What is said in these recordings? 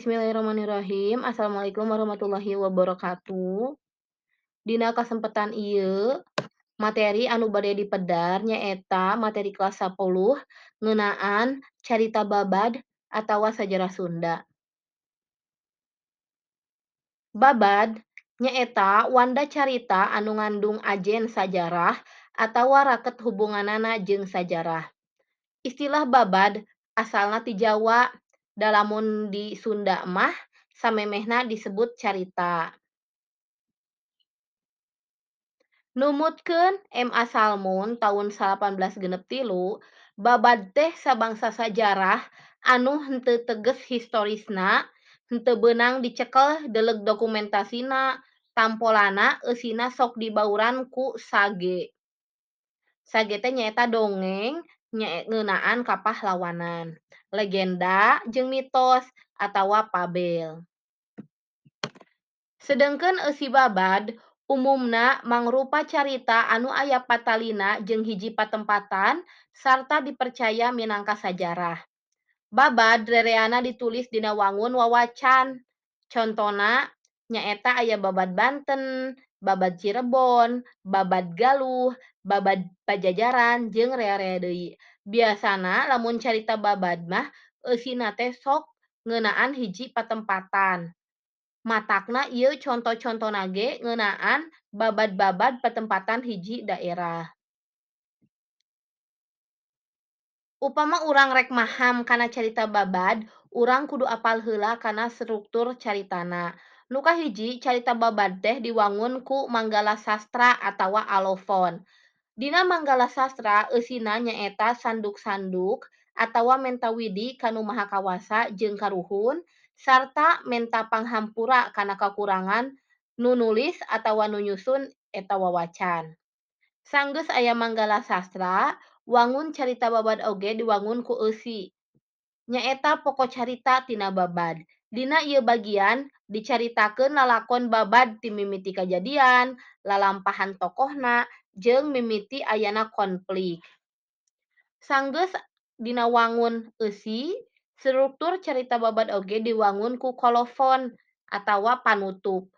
Bismillahirrahmanirrahim. Assalamualaikum warahmatullahi wabarakatuh. Dina kasempetan ieu materi anu bade dipedar nyaeta materi kelas 10 ngeunaan carita babad atawa sajarah Sunda. Babad nyaeta wanda carita anu ngandung ajen sajarah atawa raket hubunganana jeung sajarah. Istilah babad asalna ti Jawa, da lamun di Sunda mah samemehna disebut carita. Numutkeun M. A. Salmun taun 1863, babad teh sabangsa sajarah anu henteu teges historisna, henteu beunang dicekel deuleug dokumentasina, tampolana eusina sok dibauran ku sage. Sage teh nyaeta dongeng ngeunaan kapahlawanan, legenda jeung mitos atawa fabel. Sedengkeun eusi babad umumna mangrupa carita anu aya patalina jeung hiji patempatan sarta dipercaya minangka sajarah. Babad rereana ditulis dina wangun wawacan. Contona nyaeta aya babad Banten, babad Cirebon, babad Galuh, babad Pajajaran jeung rea-rea deui. Biasana lamun carita babad mah eusina teh sok ngeunaan hiji patempatan. Matakna ieu conto-contona ge ngeunaan babad-babad patempatan hiji daerah. Upama urang rek maham kana carita babad, urang kudu apal heula kana struktur caritana. Nu kahiji, carita babad teh diwangun ku manggala sastra atawa alofon. Dina manggala sastra eusina nyaeta sanduk-sanduk atawa menta widi ka Nu Maha Kawasa jeung karuhun sarta menta panghampura kana kakurangan nu nulis atawa nu nyusun eta wawacan. Sanggeus aya manggala sastra, wangun carita babad oge diwangun ku eusi. Nyaeta poko carita tina babad. Dina ieu bagian dicaritakeun lalakon babad ti mimiti kajadian, lalampahan tokohna, jeung mimiti ayana konflik. Sanggeus dina wangun eusi, struktur carita babad oge diwangun ku kolofon atawa panutup.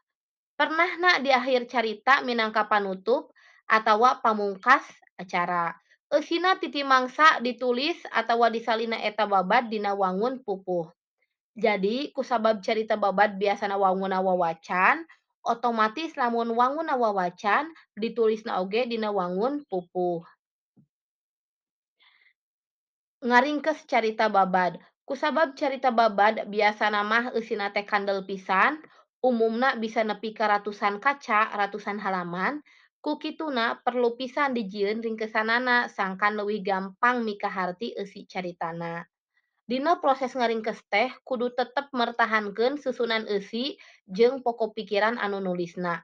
Pernahna di akhir carita minangka panutup atawa pamungkas acara. Eusina titi mangsa ditulis atawa disalina eta babad dina wangun pupuh. Jadi kusabab carita babad biasana wangunna wawacan, otomatis lamun wangunna wawacan ditulisna oge dina wangun pupuh. Ngaringkes carita babad. Kusabab carita babad biasana mah eusina teh kandel pisan, umumna bisa nepi ka ratusan kaca, ratusan halaman, ku kituna perlu pisan dijieun ringkesanana sangkan leuwih gampang mikaharti eusi caritana. Dina proses ngaringkes teh kudu tetep mertahankeun susunan eusi jeung pokok pikiran anu nulisna.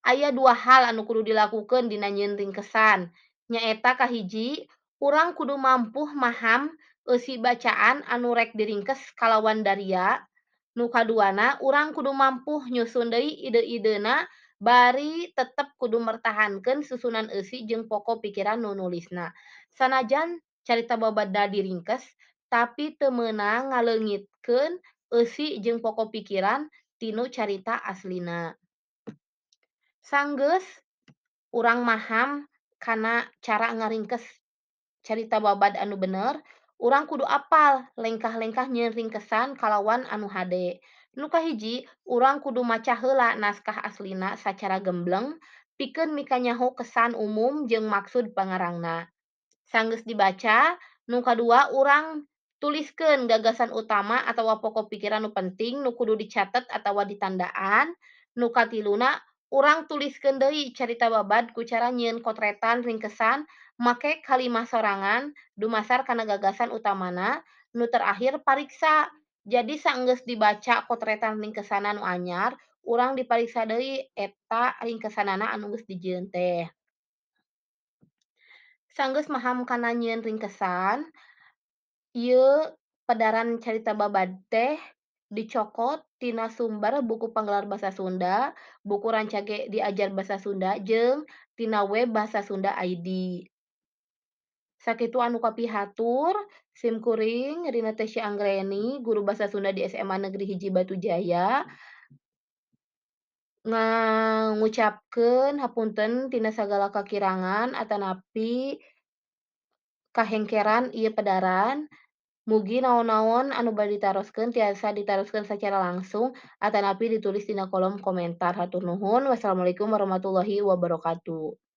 Aya dua hal anu kudu dilakukeun dina nyieun ringkesan, nyaeta kahiji, urang kudu mampuh maham eusi bacaan anu rek diringkes kalawan daria. Nu kaduana, urang kudu mampuh nyusun deui ide-idena bari tetep kudu mertahankeun susunan eusi jeung pokok pikiran nu nulisna. Sanajan carita babadna diringkes, tapi teu meunang ngaleungitkeun eusi jeung pokok pikiran tinu carita aslina. Sanggeus urang maham kana cara ngaringkes carita babad anu bener, urang kudu apal lengkah-lengkah nyieun ringkesan kalawan anu hade. Nu kahiji, urang kudu maca heula naskah aslina sacara gembleng pikeun mikanyaho kesan umum jeung maksud pangarangna. Sanggeus dibaca, nu kadua urang tuliskeun gagasan utama atawa pokok pikiran nu penting nu kudu dicatet atawa ditandaan. Nu katiluna, urang tuliskeun deui carita babad ku cara nyieun kotretan ringkesan make kalimah sorangan dumasar kana gagasan utamana. Nu terakhir pariksa. Jadi sanggeus dibaca kotretan ringkesanna nu anyar, urang dipariksa deui eta ringkesanana anu geus dijieun teh. Sanggeus maham kana nyieun ringkesan, ieu pedaran carita babad teh dicokot tina sumber buku Panggelar Basa Sunda, buku Rancage Diajar Basa Sunda jeung tina web Bahasa Sunda ID. Sakitu anu kapihatur, sim kuring Rina Tesya Anggraeni, guru basa Sunda di SMA Negeri 1 Batujaya ngangucapkeun hapunten tina sagala kakirangan atanapi kahengkeran ieu pedaran. Mugi naon-naon anu bade ditaroskeun tiasa ditaroskeun sacara langsung atanapi ditulis dina kolom komentar. Hatur nuhun. Wassalamualaikum warahmatullahi wabarakatuh.